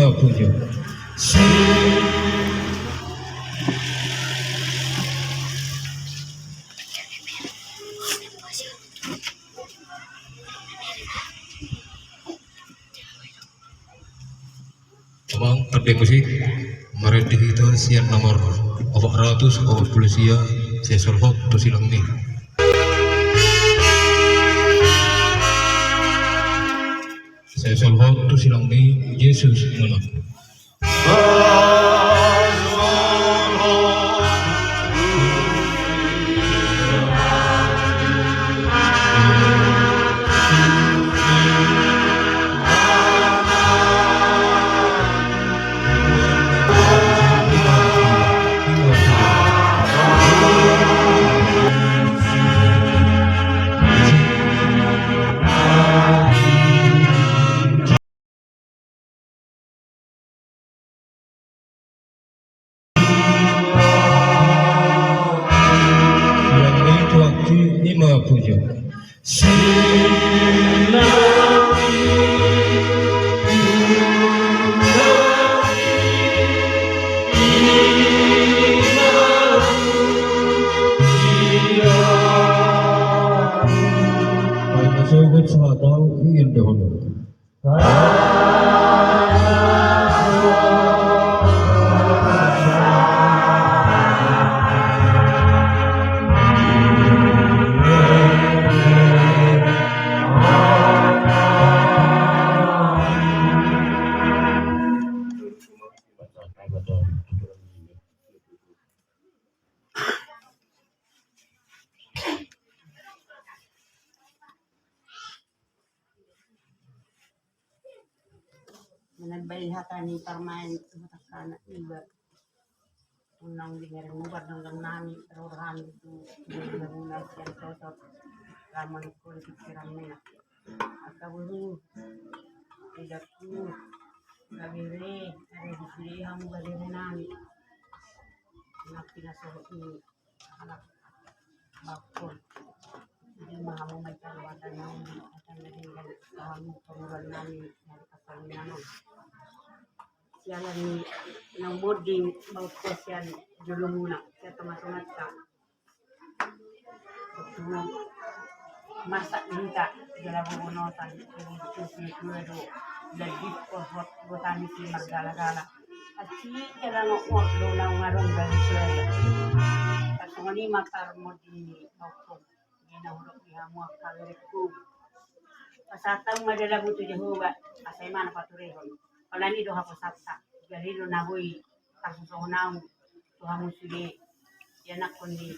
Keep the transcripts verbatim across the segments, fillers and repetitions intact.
Puji. Amang pande musik, marende hita sian nomor opat ratus opat pulu sia, Sai solhot tu silang ni. Sai solhot tu silang ni Jesus mulak. Yang itu waktu lima puja. Sogot sama tahu ingin dahulu. Menambai hata ni parmaen tu hata anak iba. Unang di hereng mubar dangdang nami, rohani tu dangdang nami sian sosot. Laman kul pikiran mena. Angka boru, edaku, gabere, ada di sini hamu gabere nami. Nang pinasohot ni anak bakul. Jadi mahamu mai kaluatan nami, akan lagi dengan kamu pengurangan nami dari pasal nami. Sialan ni naung monding baukon sian jolomuna, sian tongatongatta. Masak hita jala bobonotan, jadi tusi dua do, jadi pohot botani si margalagala. Asi jala ngokngok do naung adong dari suara. Pasongoni ma parmonding ni baukon. Di na hudok di hamu angka berekku. Pasahat hamu ma dalanmu tu Jahowa, asa i ma na paturehon. Alani do haposatta, jala i do na boi tarsusohon ahu tu hamu sude, ianakkon ni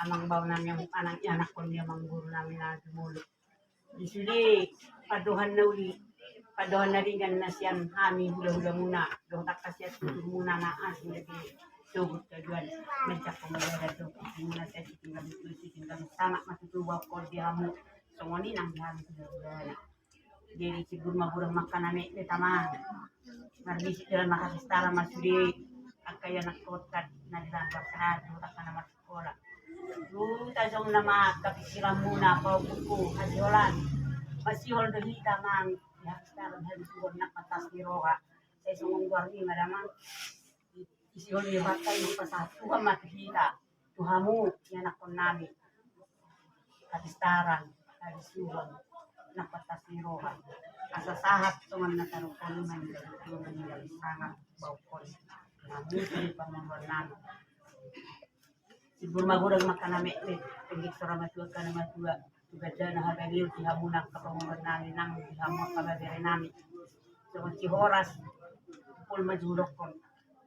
amang bao nami, anak ianakkon ni amang boru nami na jumolo. Di sude pandohan na uli, pandohan na ringan na sian hami hulahulamuna, dohot angka sian tuturmuna na asing lagi sogot kaduan, manjak pemudara dohot tuturmuna sian sitinggal itu, sitinggal sama matutu baukon di hamu, songon i nang di hami hulahulamuna. Jadi simbur ma godang ma angka na metmet amang. Marbisik dalan ma kasistara ma sude angka ianakkon na di langgar sahari dohot angka na marsikola. Dung tajong nama angka pikiranmuna, pahompungku, hasiholan. Masihol do hita amang di hapistaran, hadusuhon, nang pantas ni roha. Sai songon goarmi ma damang. Isihon ni banta i, pasahat Tuhan ma tu hita, tu hamu ianakkon nami. Hapistaran, hadusuhon, nang pantas ni roha. Asa sahat songon na tarungkol i, maninggal tu maninggal sangap baukon. Hamu tu panguruan nami. Simbur ma godang ma angka na metmet, pengge sora matua angka na matua, tu gandana habadion di hamu nang angka panguruan nami, nang di hamu angka babere nami. Songon si Horas, pol ma judokkon.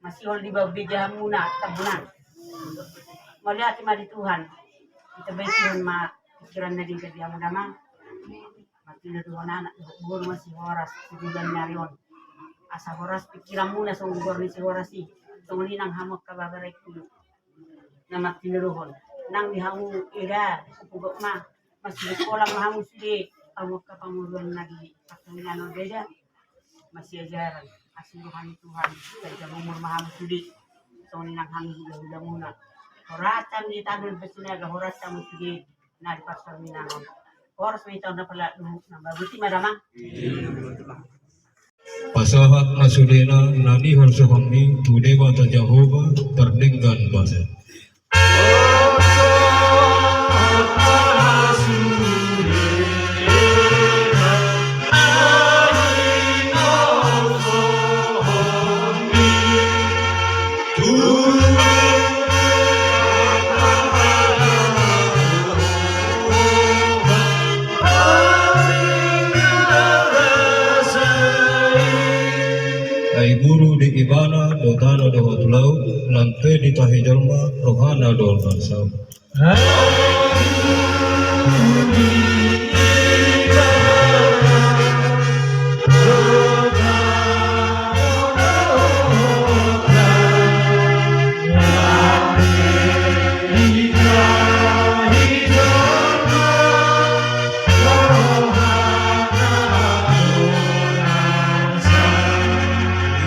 Masihol di bau beja hamuna, tambunan. Mauliate ma di Tuhan. Ditambai Tuhan ma pikiran na denggan di hamu damang. Martinodohon anak dohot boru ma si Horas, sibulan ni ari on. Asa horas pikiranmuna songon goar ni si Horas i. Songon i nang hamu angka babarekku na martinodohon. Nang di hamu eda, hupugot ma. Masisekola ma hamu sude, hamu angka panguruan na di partangiangan on eda. Masiajaran, asi roha ni Tuhan, panjang umur ma hamu sude. Songon i nang hamu hulahulamuna. Horas hamu di tano, di Sinaga, horas hamu sude. Na di partangiangan on. Horas ma hita on na pala duhut na bagus i ma damang. Pasahat ma sudena na niholsohonmi tu Debata Jahowa pardenggan basa. Ai guru di ibana do tano dohot laut, nang pe ditahi jolma rohana do na saut.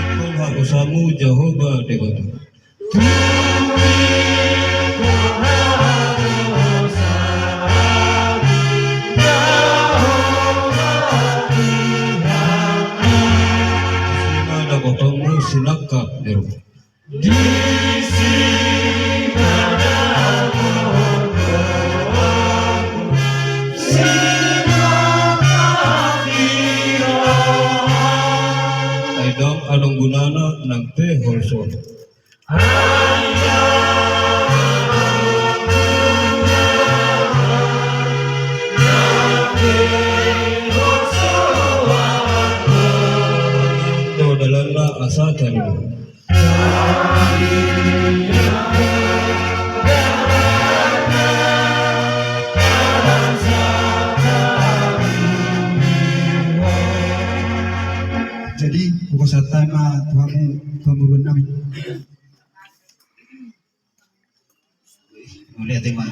Ikon hagosamu Jahowa Debata. Sinangkap ni roha. Ai ndang adong gunana nang pe holsoan. Do dalanna asa taringot. Jadi, hupasahat hami ma tu hamu pamoruon nami. Mauliate ma.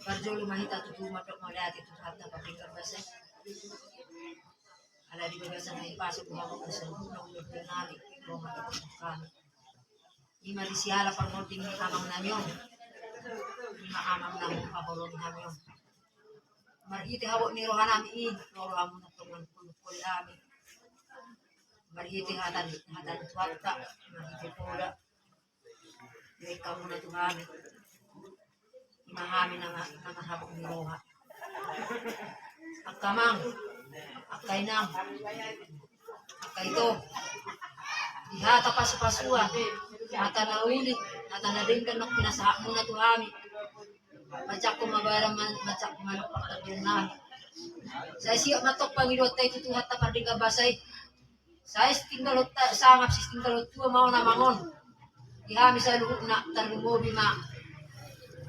Parjolo ma hita tutu mandok mauliate tu Tuhanta pardenggan basa i. Ala di bagasan na dipasuk Ho, hamu do sandok na umurna nami, ro ma tu hami. Ima di siala parngonding ni amang nami on. Ima amang na manghaholongi hami on. Marhite habot ni roha nami i, ro do hamu na tongon pulupul hami. Marhite hata ni, hata ni Tuhanta, marhite poda. Baen hamu na tu hami. Ima hami na ma-, na marhabot ni roha. Angka amang, angka inang, angka ito. Di hata pasupasuan, hata na uli, hata na denggan na pinasahatmuna tu hami. Manjangkon ma badan, man-, manjangkon ma partandian nami. Sai siap ma antong pangidoanta i tu Tuhanta pardenggan basa i. Sai sitinggalonta sangap, sitinggalon tua ma on amang on. Di hami saluhutna tarlumobi ma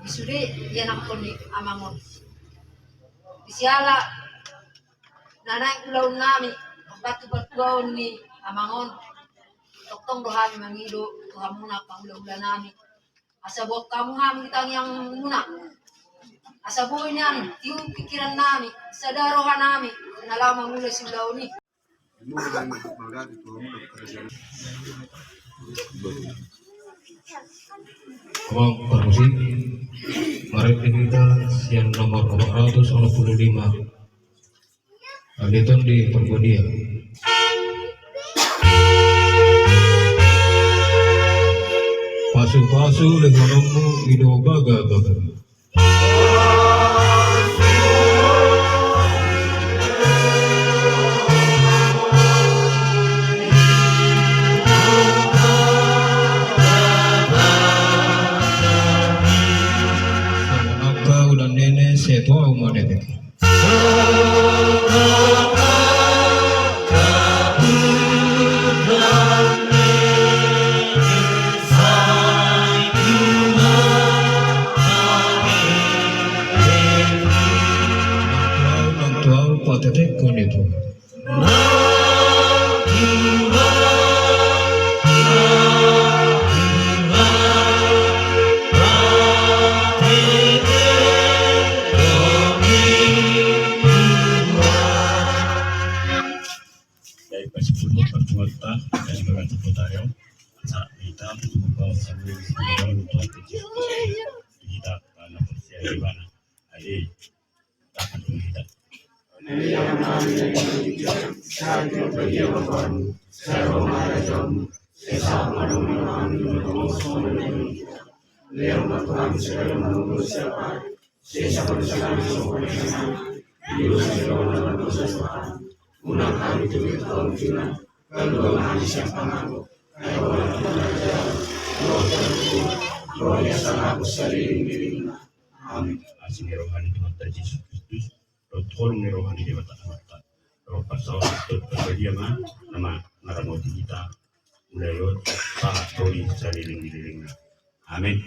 di sude ianakhon ni amang on. Di siala na naeng ulaon nami, mambantu partuaon ni amang on. Tongtong do hami mangido tu hamuna pangulaula nami. Asa boan hamu hami di tangiangmuna. Asa boi nian tiur pikiran nami, sada roha nami, na laho mangula siulaon i. Amang parmusik, marende hita sian nomor empat ratus enam puluh lima. Adi Tondi Parbadia. Pasupasu lehononmu i do bagabaga. Kita anak percaya di mana? Ade, tahan kita. Amin. Asi ni roha ni Tuhanta Jesus Kristus, dohot holong ni roha ni Debata Amanta, dohot parsaoran dohot parbadia ma na ma-, maramoti hita mulai on sahat tu saleleng ni lelengna. Amin.